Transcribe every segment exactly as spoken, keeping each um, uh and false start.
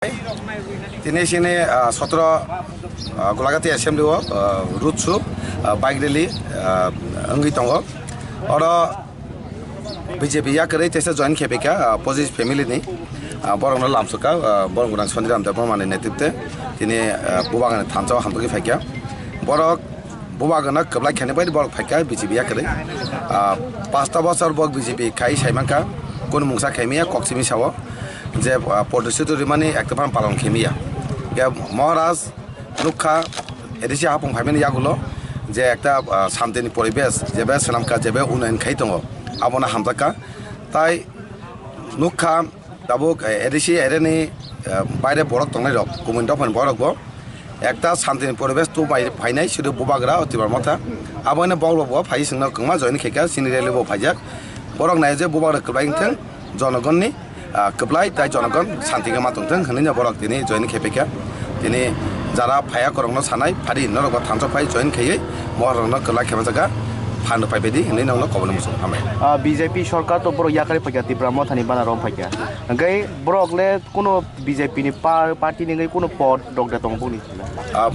Tini sini, ah, sotro, ah, Gulagati Assembly o, ah, road show, ah, bike rally, ah, wngwi tongo. Oro B J P yakarwi teisa join khepaikha, ah, pochis family ni, ah, borokno lamsokha, ah, borok gwnang Sondiram Debbarma ni netritwe tini, ah, Bubagrani thansa o hamtwkwi phaikha. Borok Bubagrano kwplai khaini bai borok phaikha B J P yakarwi. Ah, pasta bosor bo B J P khai saimankha, kunu mungsa khaimaya kok simi sao je, ah, protestit rimani ekta phan palon khaimaya. Ya Maharaj nukha A D C hapung phaimani yagulo je ekta, ah, santini poribesh jebe swnamkha, jebe unnayan khai tongo, abono hamjakha. Tai nukha tabuk, eh, A D C area ni, eh, baire borok tongnai rok, kumun dophani borok bo ekta santini poribesh tu bai phainai sudu Bubagra o Tipra Motha. Abono borok bo phai singno kwma join khaikha, sini rally bo phaijak. Borok nai je Bubagra kwplai wngthang, jonogonni, ah, kwplai tai jonogon santi khe ma tongthang hinwi no borok tini join khepaikha. Tini jara phaiya korokno sanai, phari norok bo thansa phai join khaiwi borokno kwplai khepa jaga phan rwphai baidi hinwi nokno koboni muchung hambai. Ah, B J P sorkar to borok yakarwi phaikha, Tipra Mothani bana rom phaikha. Hwnkhe borok le kuno B J P ni pa-, party ni wngwi kuno pod rok de tong boni. Ah,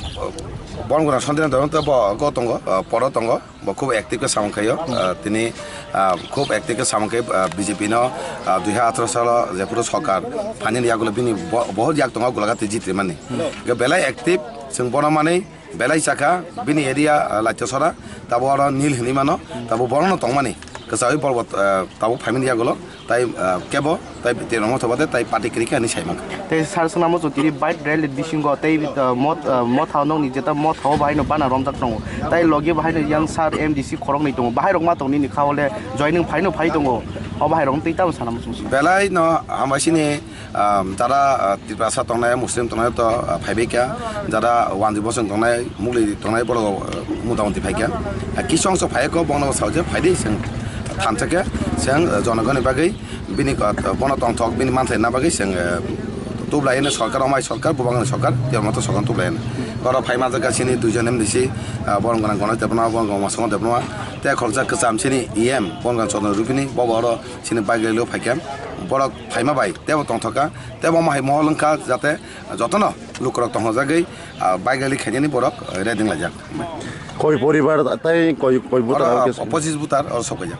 Bon guna Sondiram Debbarma to bo go tongo, ah, poro tongo, bo khub active khe samung khaio. Ah, tini, ah, khub active khe samung khai, ah, B J P no, ah, dui hajar atharo salo jephuru sorkar phainani yagulo bini bo-, bohut yak tongo Gulagati jitrimani. Hwnkhe belai active, chwng bono manwi belai chakha, bini area, ah, Laitosora, tabo oro nil hinwi mano, tabo borokno tongmani. Kwchawi borok bo, ah, tabuk phaimani yagulo, tai, ah, kebo, tai tei rongma thobade, tai party kwrwi khe hinwi saimankha. Tei sar swnamo chwng tini bike rally bisingo tei, ah, mot-, ah, motha nokni jeta motha o bahai no bana romjak tongo. Tai logi bahai no yang sar M D C khoroknwi tongo. Bahai rok ma tong nini kha ole joining phai no phai tongo. O bahai rok tei tamo sana muchung. Belai no hambai sini, ah, jara, ah, Tiprasa tongnai, Muslim tongnai to, ah, phaibai kha, jara wanjwi bosong tongnai, mugli tongnai borok, ah, mota moti phai kha. Ah, kisong so phai kho, bongno sao je phai di, chwng thansa khe, chwng, ah, jonogoni bagwi bini, ah, bono tongthok, bini manthai na bagwi chwng, ah, tublai hino sorkar, omai sorkar, bubangni sorkar, tei omo to sorkar tublai hino. Oro phai manjak kha chini duijon M D C, ah, borok gwnang Ganesh Debbarma, borok gwnang Masoma Debbarma, tei khoroksa kwcham chini E M, borok gwnang Chandra Rupini, bobo oro chini bike rally o phai kha. Borok phaima bai tebo tongthok kha, tebo omo hai mohol wngkha, jate jotono lukurok tongthokjagwi, ah, bike rally khainani borok, ah, ready wnglaijak. Koi poribar tai koi, koi butar oro, khe ah, pachis butar oro sokjak.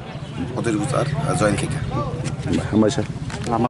Pachis butar, ah, join khaikha. Hambai sir.